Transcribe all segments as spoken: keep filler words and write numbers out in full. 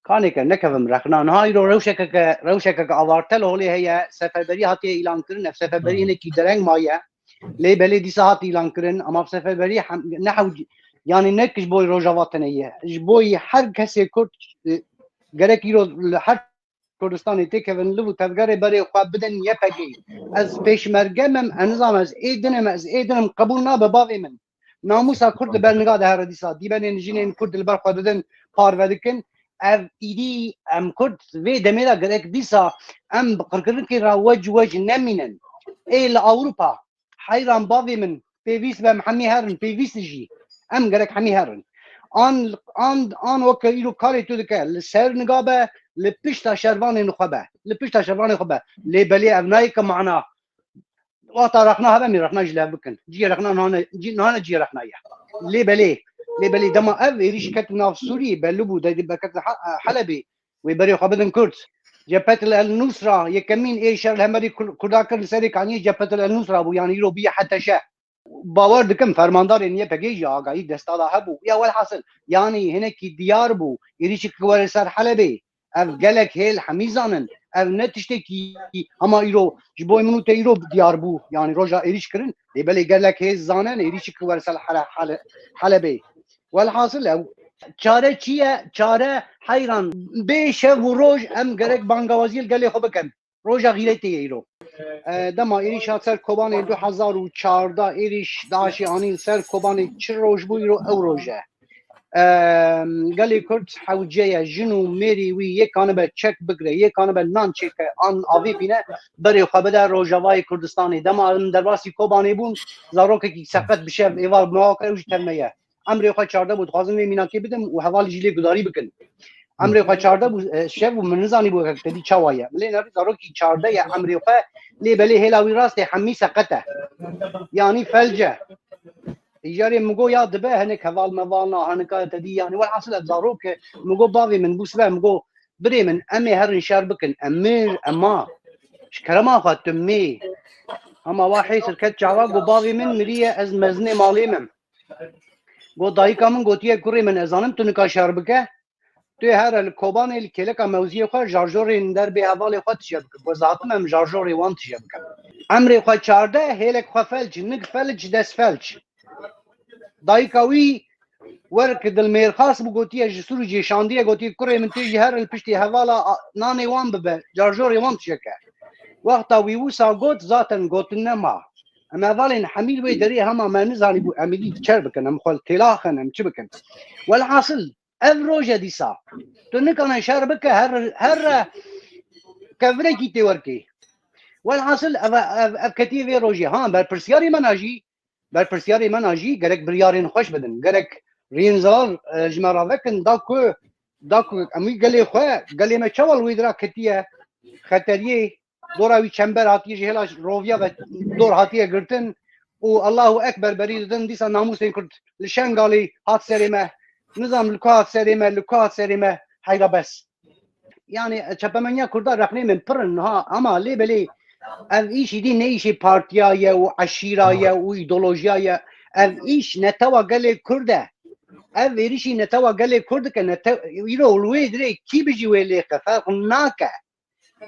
Kanêke nekevim rexna. Niha îro rewşekeke, rewşekeke avarte li holê heye. Seferberî hatiye îlankirin. Ev seferberî hinekî dereng maye. Lê belê dîsa hat îlankirin. Ama seferberî hem, ne hew, yanî ne ji bo Rojava tenê ye. Ji bo her kesê Kurd, e, gerek îro li her Kurdistanê têkevin, liv û tevgerê berê xwe bidin Y P G. Ez pêşmerge me, em nizam ez ê din im, ez ê din im, qebûl nabe bavê min. Namûsa Kurd li ber niga de here dîsa. Dîmenên jinên Kurd li ber xwe didin, parve dikin. Ev îdî em Kurd vê demê de gerek dîsa em bi qirkirinekê re wec wec nemînin. Ê li Ewropa, heyran bavê min, pêvîst be em hemî herin, pêvîst jî. Em gerek hemî herin. An, an, an weke îro karê tu dike, li ser niga be, li pişta şervanên xwe be. Li pişta şervanên xwe be. Lê belê ev nayê ke mana. Wexta rexna hebe, em ê rexna ji lev bikin. Cihê rexna nane, cî-, nane cihê rexna ye. Lê belê, lê belê dema ev êrîş ket nav Sûrî, belli bû, de, de ket Ha-, Helebê, wê berê xwe bidin Kurd. Cephet El Nusra, yekemîn ê şer li hemberî Kur-, Kurda kir li serê kaniyê Cephet El Nusra bû, yanî îro bûye Heteşe. Bawer dikim fermandarên Y P G jî agahî desta de hebû. Ya welhasil, yanî hinekî diyar bû, êrîşek were ser Helebê. Ev gelek hêl hemî zanin. Ev ne tiştekî hema îro ji bo min û te îro diyar bû. Yanî roja êrîş kirin. Lê belê gelek hêz zanin êrîşek were ser Hele-, Hele-, Helebê. Welhasil ew çare çi ye? Çare heyran. Bê şev û roj em gerek bangawaziyê li gelê xwe bikin. Roja xîretê ye îro. E, dema êrîş hat ser Kobanê du hezar û çardeh, êrîş DAIŞê anîn ser Kobanê, çi roj bû, îro ew roj e. E, gelê Kurd hewce ye, jin û mêrî wî yê kanibe çek bigire, yê kanibe nan çêke, an avê bîne, berê xwe bide Rojavayê Kurdistanê. Dema em derbasî Kobanê bûn, zarokekî seqet bi şev êvar mewa kir, ew jî tev me ye. Emrê xwe çardeh bû, dixwazim vê mînakê bidim û hevalî jî lê gudarî bikin. Emrê xwe çardeh bû, e, şev û min nizanî bû te dî çawa ye. Min lê nerî zarokî çardeh ye emrê xwe, lê belê hêla wî rastê hemî seqet e. Yanî felc e. Îcarê min got ya dibe hinek heval meval na, hinika te dî yanî. Welhasil ev zarok e, min got bavê min bû sibe, min got birê min, em ê herin şer bikin, em mir, em ma. Ji kerema xwe tu mê. Hema wa hêsir ket çawa, got bavê min miriye, ez mezinê malê me im. Got dayika min gotiye, kurê min, ez zanim tu nika şer bike, tu here li Kobanê li kêleka mewziyê xwe jarjorên derbê hevalê xwe tije bike. Got ez hatim em jarjorê wan tije bikim. Emrê xwe çardeh, hêlek xwe felç, nik felç, dest felç. Dayika wî wer ki dilmêrxas bû, gotiye ji Sûrûcê şandiye, gotiye kurê min tu jî here li piştî hevala a-, nanê wan bibe, carjorê wan tije ke. Wexta wî wisa got, zaten gotin nema. Em hevalên hemî li wê derê hema me nizanî bû em êdî çer bikin, em xwe li têla xin, em çi bikin. Welhasil, ev roj e dîsa. Tu nikane şer bike, her, her re kevirekî tê werkê. Welhasil, ev, ev, ev ketiye vê rojê. Ha, berpirsyarê me na jî, berpirsyarê me na jî gerek biryarên xweş bidin. Gerek riyên zelal, e, ji me re vekin, da ku, da ku em wî gelê xwe, gelê me çawa li wê dira ketiye xeteriyê, dora wî çember hatiye ji hêla roviya ve dor hatiye girtin û Allahu Ekber berî didin, dîsa namûsên Kurd li Şengalê hat serê me, nizam li ku hat serê me, li ku hat serê me, heyra bes. Yani çapemeniya Kurda rexnê min pir in niha, ama lê belê ev îş îdî ne îşê partiya ye û eşîra ye û îdeolojiya ye. Ev îş netewa gelê Kurd e. Ev êrişî netewa gelê Kurd dike. Nete-, îro li wê dirê kî bijî wê lêxe, ferq nake.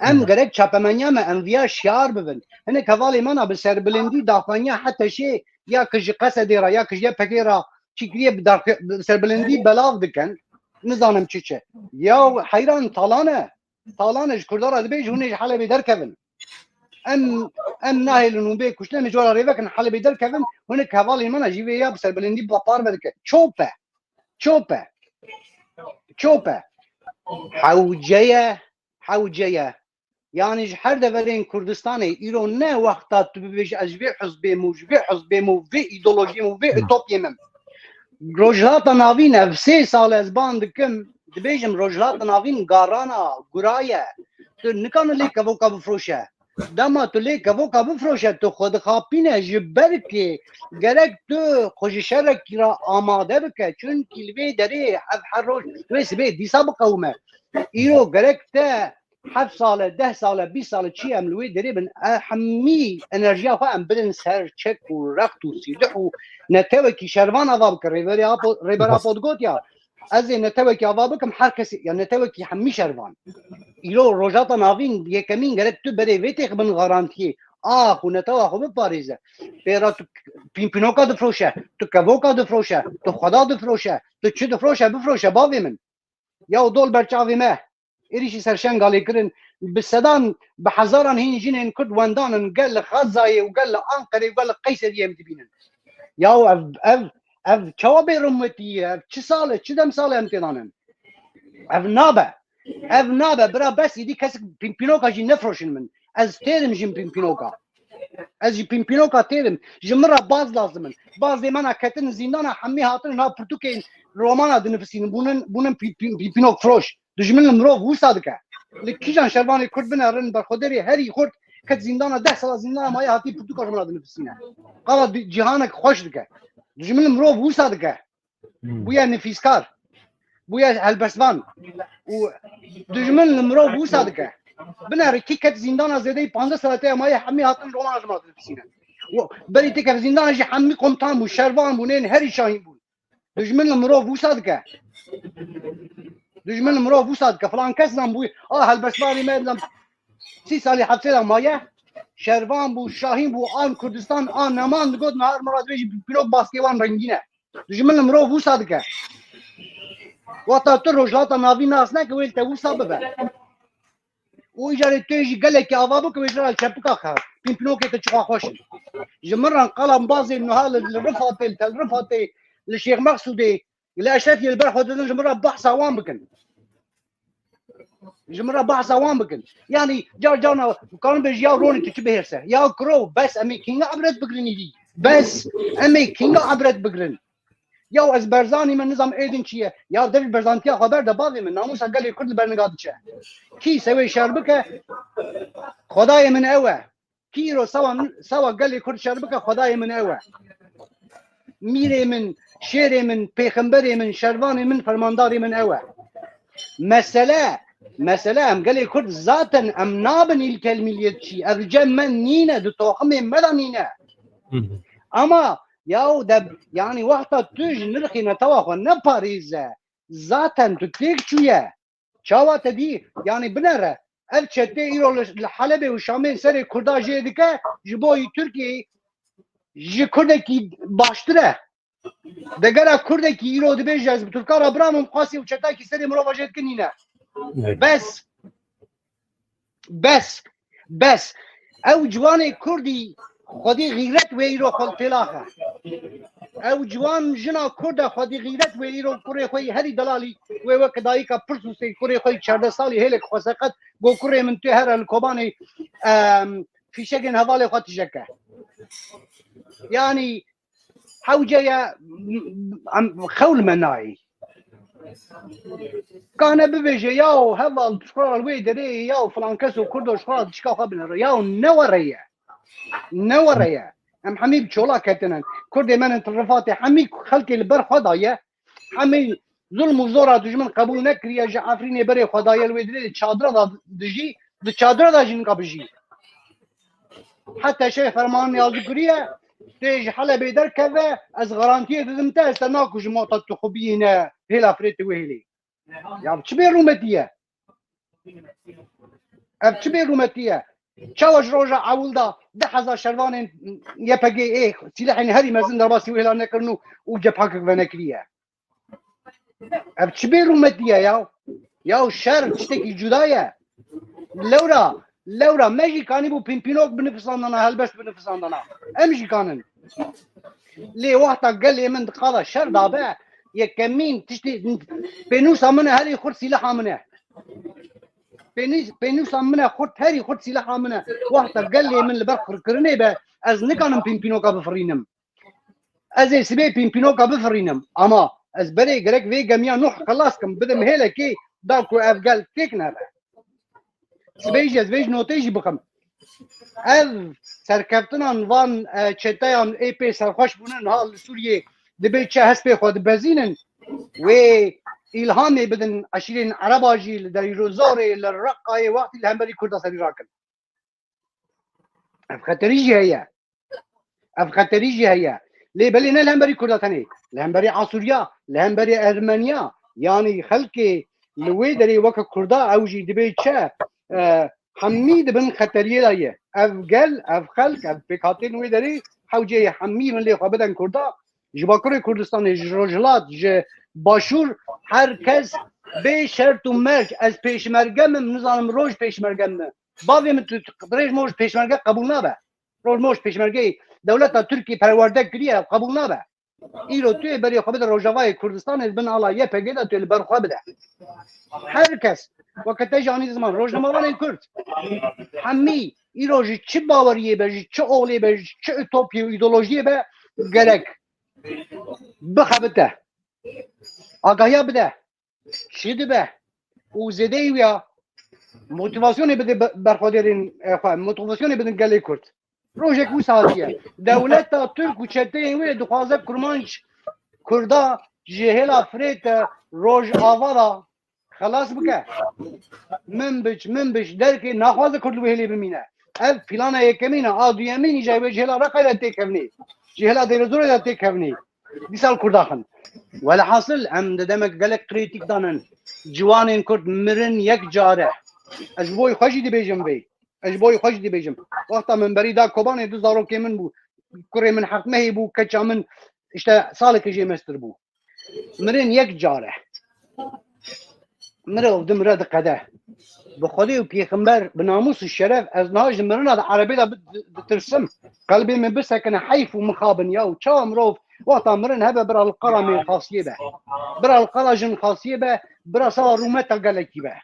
Em gerek çapemeniya me em viya şiyar bibin. Hinek hevalê me na bi serbilindî daxwaniya Heteşê ya ki ji Qesedê re ya ki ji Y P G re çi kiriye bi darxi-, bi serbilindî belav dikin. Nizanim çi çi. Ya heyran talan e. Talan e, ji Kurda re dibêje hûn ê ji Helebê derkevin. Em, em nahêlin hûn bê kuştin, em ê ji we re rêvekin Helebê derkevin, hinek hevalên me na jî vê ya bi serbilindî parve dike. Çop e. Çop e. Çop e. Hewce ye. Hewce ye. Yanî ji her deverên Kurdistanê îro ne wexta tu bibêjî ez ji vê hizbê me û ji vê hizbê me û vê îdeolojiyê me û vê ütopiyê me im. Rojhilata Navîn ev sê sal ez ban dikim, dibêjim Rojhilata Navîn garana, gura ye. Tu nikane lê kevoka bifroşe. Dema tu lê kevoka bifroşe, tu xwe dixapîne ji ber kê gerek tu xwe ji şerekî re amade bike. Çunkî li vê derê ev her roj, wê sibê dîsa biqewime. Îro gerek te heft sal e, deh sal e, bîst sal e, çi em li wê derê bin, e, hemî enerjiya xwe em bidin ser çek û rext û sîlih û netewekî şervan ava bike. Rêberê Apo, Rêber Apo digot ya, Ez ê netewekî ava bikim, her kesî, ya netewekî hemî şervan. Îro Rojhilata Navîn yekemîn gerek tu berê vê têxibin garantiyê. Ax û netewa xwe biparêze. Pêra tu pînpînoka difroşe, tu kevoka difroşe, tu xweda difroşe, tu çi difroşe, bifroşe, bavê min. Ya û dol ber çavê me. Êrîşî ser Şengalê kirin. Bi sedan, bi hezaran hîn jinên Kurd wendan in. Gel li Xezayê û gel li Anqerê û gel li Qeyseriyê em dibînin. Ya ev, ev, ev çawa bêrûmetî ye? Ev çi sal e, çi dem sal e em têdanin? Ev nabe. Ev nabe. Bira bes îdî kesik pînpînoka jî nefroşin min. Ez têrim jin pînpînoka. Ez ji pînpînoka têrim. Ji min re baz lazim in. Bazê me na ketin zîndana, hemî hatin na pirtûkên romana dinifisînin. Bûnin, bûnin pî-, pî-, pînpînok firoş. Dijmin li mirov wisa dike. Li kîjan şervanê Kurd binerin, berxwederê herî xurt ket zîndana, deh sala zîndana maye hatî pirtûka ji min re dinifisîne. Qala di-, cîhanek xweş dike. Dijmin li mirov wisa dike. Hmm. Bûye nifîskar. Bûye helbestvan. Û dijmin li mirov wisa dike. Binere kî ket zîndana zêdeyî panzdeh saete maye hemî hatin romana ji min re dinifisîne. Û berî têkeve zîndana jî hemî komutan bû, şervan bû, nên herî şahîn bûn. Dijmin li mirov wisa dike. Dijmin li mirov wisa dike. Filan kes zan bû, a helbestvanê me zan sî salî hefsê de maye. Şervan bû, şahîn bû, an Kurdistan, an neman digot, nahar min re dibêjî pîrok baskê wan rengîn e. Dijmin li mirov wisa dike. Wexta tu Rojhilata Navîn nas neke, wê li te wisa bibe. Û îcarê tu yê jî gelekî ava bike, wê ji ra li çepika xe. Pînpînokê te çiqa xweş in. Ji min re qala bazê niha li, li Rifatê, li Tel Rifatê, li Şêx Meqsûdê, li Eşrefiyê li ber xwe didin, ji min re behsa wan bikin. Ji min re behsa wan bikin. Yanî car carna karin bêjî ya Ronî tu çi bihêrse. Ya kuro, bes em ê kînga ibret bigirin îdî. Bes em ê kînga ibret bigirin. Ya ez Berzanî me nizam êdin çi ye. Ya dev ji berzantiya xwe berde bavê min. Namûsa gelê Kurd li ber niga diçe. Kî sewê şer bike, Xwedayê min ew e. Kî îro sewa, sewa gelê Kurd şer bike, Xwedayê min ew e. Mîrê min, şêrê min, pêxemberê min, şervanê min, fermandarê min ew e. Mesele, mesele em gelê Kurd zaten em nabin îlkel milliyetçî. Ev li cem me nîne, di toximê me de nîne. Hı hı. Ama yaw de, yanî wexta tu ji nirxê netewa xwe neparêze, zaten tu têk çûye. Çawa te dî? Yanî binere. Ev çete îro li, li Helebê û Şamê serê Kurda jê dike, ji bo yî Tirkiyeyê ji Kurdekî baştir e. Degera Kurdekî îro dibêje, ez bi Tirka re biram im, qasî û çetakî serê mirova jê dikin nîne. Evet. Bes. Bes. Bes. Ew ciwanê Kurdî xwedî xîret wê îro xwe têlaxe. Ew ciwan jina Kurda xwedî xîret wê îro kurê xwe yî herî delalî wê weke dayika pirsûsê kurê xwe yî çardeh salî hêlek xwe seqet go kurê min tu here li Kobanê, em, fîşegên hevalê xwe tijeke. Yanî hewce ye, em, xewl me nayê. Kane bibêje, yaw, heval, ji xwe re li wê derê, yaw, filan kes û Kurdo ji xwe re dişka xwe binere. Yaw, ne were ye. Ne were ye. Em hemî bi çola ketine. Kurdê me ne Til Rifatê, hemî xelkê li ber xwe daye. Hemî zulm û zora dijmin qebûl nekiriye, ji Efrînê berê xwe daye, li wê derê çadira da dijî, di çadira da jî nika bijî. Heta şevê fermanê yazî kiriye, tê ji Helebê derkeve, ez garantiyê didim te, ez te nakujim, wata tu xwe biyîne hêla firê tu wê hêlê. Ya çi bê rûmetî ye? Ev çi bê rûmetî ye? Çawa ji roja ewil de du hezar şervanên Y P G ê sîlehên herî mezin derbasî wê hêla nekirin û, û cephakek venekiriye? Ev çi bê rûmetî ye ya? Ya şer tiştekî cuda ye. Lewra, lewra me jî kanîbû pînpînok binifisandana, helbest binifisandana. Em jî kanin. Lê wexta gelê min di qala şer dabe, yekemîn tiştê pênûsa min e, herî xurt sîleha min e. Pênûs-, pênûsa min e xurt, herî xurt sîleha min e. Wexta gelê min li ber qirkirinê be, ez nikanim pînpînoka bifirînim. Ez ê sibê pînpînoka bifirînim. Ama ez berê gerek vê gemiya Nuh xilas kim, bidim hêlekê da ku ev gel têk nebe. Sibê jî ez vê ji notê jî bixim. Ev serkeftinan van, e, çeteyan ê pê serxweş bûne niha li Sûriyê dibê çi hespê xwe dibezînin. Wê îlhamê bidin eşîrên Ereba jî li Deyrozorê, li Reqayê wextî li hemberî Kurda serî rakin. Ev xeterî jî heye. Ev xeterî jî heye. Lê belê ne li hemberî Kurda tenê. Li hemberî Asûriya, li hemberî Ermeniya, Yanî xelkê li wê derê weke Kurda ew jî dibê çi? E, hemî di bin xeteriyê de ye. Ev gel, ev xelk, ev pêkhatên wê derê hewce ye hemî min lê xwe bidin Kurda. Ji Bakurê Kurdistanê, ji Rojhilat, ji Başûr, her kes bê şert û merc, ez pêşmerge me, nizanim roj pêşmerge me. Bavê min tu, tu, roj moj pêşmerge qebûl nabe. Roj moj pêşmergeyê dewleta Tirkiyê perwerde kiriye, qebûl nabe. Îro tu yê berê xwe bide Rojavayê Kurdistanê, di bin ala Y P G de tu yê li ber xwe bide. Her kes, weke te jî anî ziman, rojnamevanên Kurd, hemî îro ji çi baweriyê be, ji çi olê be, ji çi ütopyê û îdeolojiyê be, gerek bixebite. Agahiya bide. Çi dibe? Û zêdeyî wî ya motivasyonê bide be-, berxwedêrên, e, xwe, motivasyonê bidin gelê Kurd. Rojek wisa hatiye. Dewleta Tirk û çeteyên wê dixwaze Kurmanc, Kurda ji hêla Firêt, e, Rojava de xelas bike. Min biç, min biç, derkê naxwaze Kurd li wê hêlê bimîne. Ev plana yekemîn e, a duyemîn îja wê ji hêla Reqayê de têkevnê. Ji hêla Dêrezorê de têkevnê. Dîsa li Kurda xin. Welhasil, em di demek gelek krîtîk danin. Ciwanên Kurd mirin yek care. Ez ji bo xwe jî dibêjim vê. Ez ji bo xwe jî dibêjim. Wexta min berî da Kobanê du zarokê min bû. Kurê min heft mehî bû, keça min işte salekê jê mestir bû. Mirin yek care. Mirov dimire diqede. Bi Xwedê û pêxember, bi namûs û şeref, ez niha ji mirina di erebê de bi-, di-, ditirsim. Qelbê min bisekine heyf û mixabin ya û çawa mirov wexta mirin hebe bira li qala mêrxasiyê be. Bira li qala jinxasiyê be, bira sawa rûmeta gelekî be.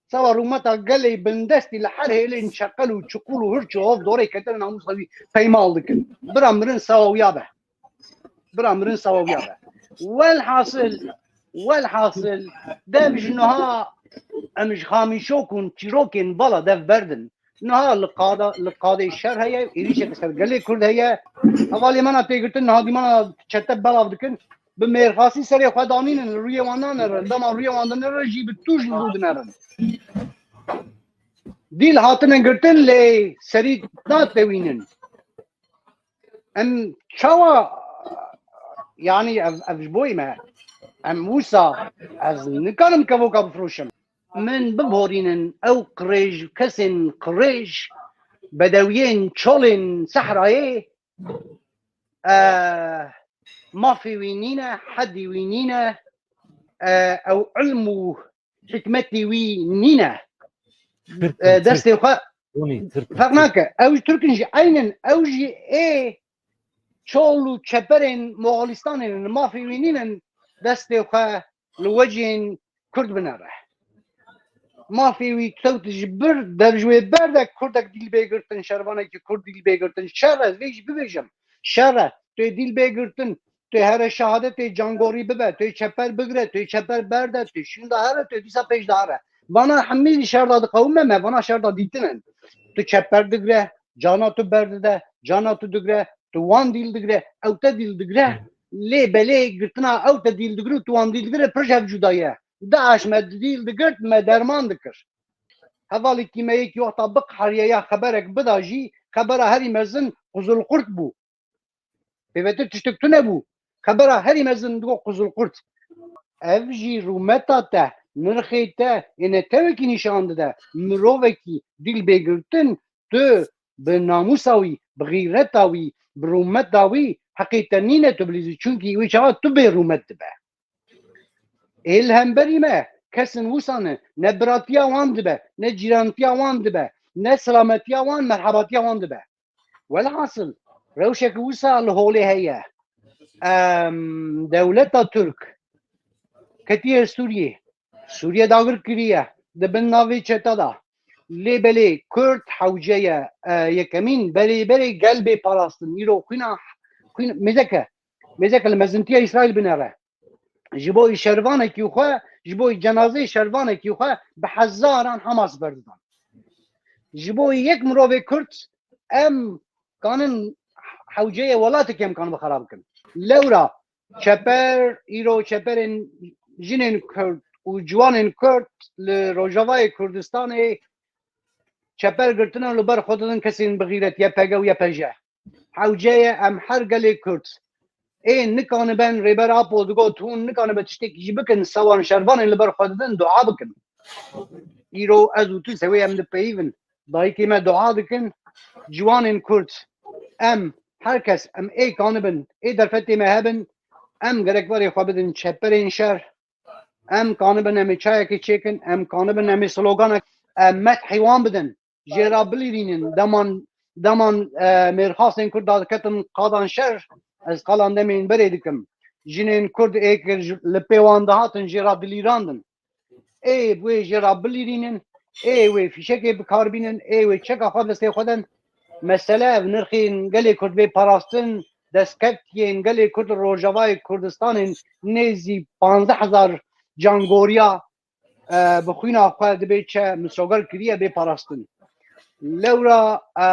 Sawa rûmeta gelê bindestî li her hêlên çeqel û çiqûl û hirç û hov dorê ketine namûsa wî peymal dikin. Bira mirin sawa wiya be. Bira mirin sawa wiya be. Welhasil, welhasil, dev ji niha em ji xamîşok û çîrokên bala dev berdin. Niha li qada, li qadê şer heye, êrîşeke ser gelê Kurd heye. Hevalê me na têgirtin, niha dîmana çete belav dikin. Bi mêrxasî serê xwe danînin, li rûyê wan nanerin. Dema rûyê wan dinerin jî bi tûj li rû dinerin. Dîl hatine girtin lê serî natewînin. Em çawa, yanî ev, ev ji bo me, em wisa ez nikarim kevoka bifroşim. Min biborînin ew qirêj, kesên qirêj, bedewiyên çolên sehrayê, e, mafê wî nîne, hedî wî nîne, e, ew ilm û hikmetî wî nîne. Tirk E, in, Tirk. Destê xwe Ronî, Tirk in, ferq Tirk. Nake. Ew ji Tirk in jî eynin, ew jî ê çol û çeperên Moxolistanê ne, mafê wî nînin destê xwe li wecên Kurd binere. Mafê wî kewt ji bir, dev ji wê ber de Kurdek dîl bê girtin, şervanekî Kurd dîl bê girtin. Şer e, ez vê jî bibêjim. Şer e, tu yê dîl bê girtin, tu yê here şehadetê cangorî bibe, tu yê çeper bigire, tu yê çeper berde, tu yê şûnda here, tu yê dîsa pêş de here. Vana hemî li şer de diqewime me, vana şer de dîtin in. Tu çeper digire, cana tu berdide, cana tu digire, tu wan dîl digire, ew te dîl digire. Lê belê girtina ew te dîl digire û tu wan dîl digire pir ji hev cuda ye. DAIŞ me dîl digirt, me derman dikir. Hevalekî me yekî wexta biqeheriye ya xeberek bida jî, xebera herî mezin Quzulqurt bû. Pêvetir tiştek tune bû. Xebera herî mezin digot Quzulqurt. Ev jî rûmeta te, nirxê te, ê netewekî nîşan dide. Mirovekî dîl bê girtin, tu bi namûsa wî, bi xîreta wî, bi rûmeta wî heqê te nîne tu bilîzî. Çunkî wî çawa tu bê rûmet dibe. Ê li hemberî me kesin wisa ne, ne biratiya wan dibe, ne cîrantiya wan dibe, ne silametiya wan, merhebatiya wan dibe. Welhasil, rewşeke wisa li holê heye. Em, dewleta Tirk ketiye Sûriyê. Sûriye dagir kiriye. Di bin navê çeta de. Lê belê Kurd hewce ye, e, yekemîn berê berê gel bê parastin. Îro xwîna, xwîn, mêzeke, mêzeke li mezintiya Îsraîl binere. Ji bo şervanekî xwe, ji bo cenazeyê şervanekî xwe bi hezaran Hamas berdidan. Ji bo yek mirovê Kurd em kanin hewceyê welatekê em kan bi xera bikin. Lewra çeper, îro çeperên jinên Kurd û ciwanên Kurd li Rojavayê Kurdistanê çeper girtine li ber xwe didin kesên bi xîret Y P G û Y P J. Hewce ye em her gelê Kurd Ê nikaniben, Rêber Apo digot, hûn nikanibe tiştekî jî bikin, sewan şervanên li ber xwe didin, dua bikin. Îro ez û tu sewê em dipeyivin. Dayikê me dua dikin. Ciwanên Kurd, em, her kes, em ê kanibin, ê derfetê me hebin, em gerek berê xwe bidin çeperên şer. Em kanibin em ê çayekê çêkin, em kanibin em ê sloganek, em methê wan bidin. Jê re bilîrînin. Deman, deman, e, mêrxasên Kurd dadiketin qadan şer, ez qalan demên berê dikim. Jinên Kurd ê kir ji, li pê wan dihatin, jê re dilîrandin. Ê wê jê re bilîrînin, ê wê fîşekê bikarbînin, ê wê çeka xwe destê xwe den. Mesele ev, nirxên gelê Kurd bê parastin, destkeftiyên gelê Kurd li Rojavayê Kurdistanê nêzî panzdeh hezar cangoriya, e, bi xwîna xwe dibê çe misoger kiriye bê parastin. Lewra, e,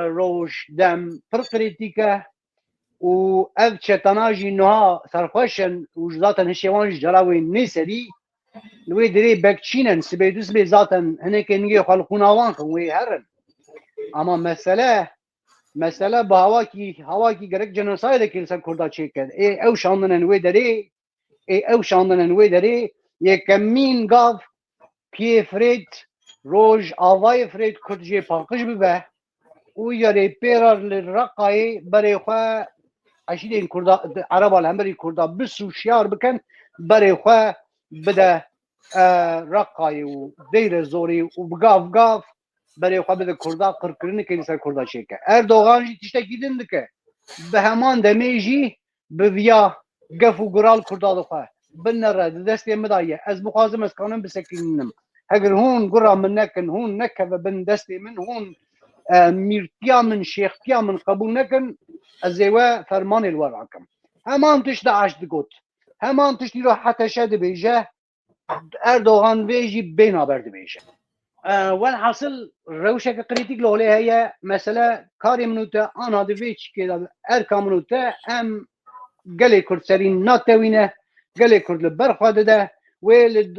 roj dem pir krîtîk e û ev çetana jî niha serxweş in û ji zaten hişê wan jî cara wê nê serî. Li wê derê bekçîn in, sibê du sibê zaten hinekê nigê xwe li xwîna wan xin, wê herin. Ama mesele, mesele bi hawakî, hawakî gerek genosaydekê li ser Kurda çêke. Ê ew şandin in wê derê, ê ew şandin in wê derê, yekemîn gav piyê Firêt, roj avayê Firêt Kurd jê paqij bibe û yarê pê re li Reqayê berê xwe eşîrên Kurda, Ereba li hemberî Kurda bisû şiyar bikin, berê xwe bide, e, Reqayê û Deyre Zorê û bi gav gav berê xwe bide Kurda, qirkirinekê li ser Kurda çêke. Erdogan jî tiştekî din dike. Bi heman demê jî bi viya gef û gural Kurda dixwe. Binere, di destê min de ye. Ez bixwazim, ez kanim bisekînim. Heger hûn gura min nekin, hûn nekeve bin destê min, hûn, e, mîrtiya min, şêxtiya min qebûl nekin, ez ê we fermanê li we rakim. Heman tişt DAIŞ digot. Heman tişt îro HTŞ dibêje. Erdogan vê jî bê naber dibêje. E, welhasil rewşeke krîtîk li holê heye. Mesele karê min û te, ana di vê çikê de erka min û te, em gelê Kurd serî natewîne, gelê Kurd li ber xwe dide, wê li,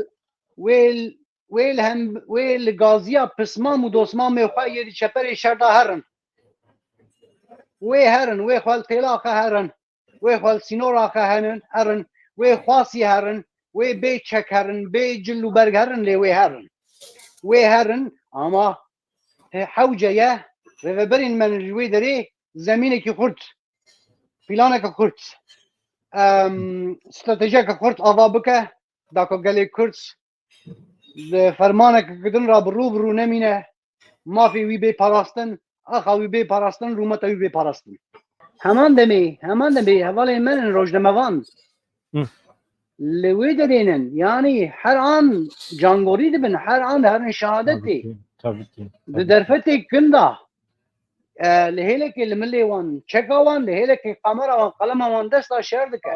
wê, wê li hem, wê li gaziya pismam û dosmamê xwe yê di çeperê şer de herin. Wê herin, wê xwe li têla xwe herin. Wê xwe li sînora xwe henin, herin, wê xwasî herin, wê bê çek herin, bê cil û berg herin, lê wê herin. Wê herin, ama he-, hewce ye, rêveberên me ji wê derê zemînekî xurt, planeke xurt, em, stratejiyeke xurt ava bike, da ku gelê Kurd di fermaneke din re bi rû bi rû nemîne, mafê wî bê parastin, axa wî bê parastin, rûmeta wî bê parastin. Heman demê, heman demê hevalên me in rojnamevan. Hı. Li wê derê nin, yanî her an cangorî dibin, her an herin şehadetê. Tabii ki, tabii ki, tabii ki. Di derfetê kin de, e, li hêlekê li milê wan, çeka wan, li hêlekê kamera wan, qelema wan dest de şer dike.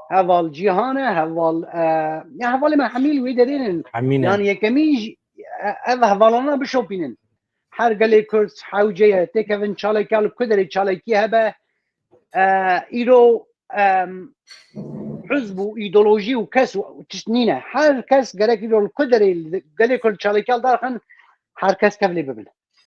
Heval Cîhan e, heval, e, ya hevalê me hemî li wê derê nin. Hemî ne. Yanî yekemîn jî, e, ev hevalana bişopînin. Her gelê Kurd hewce ye, têkevin çaleke li ku derê çalekî hebe, e, îro, em, hizb û îdeolojî û kes û tişt nîne. Her kes gerek îro li ku derê li gelê Kurd çalekî li dar xin, her kes kevlê bibin.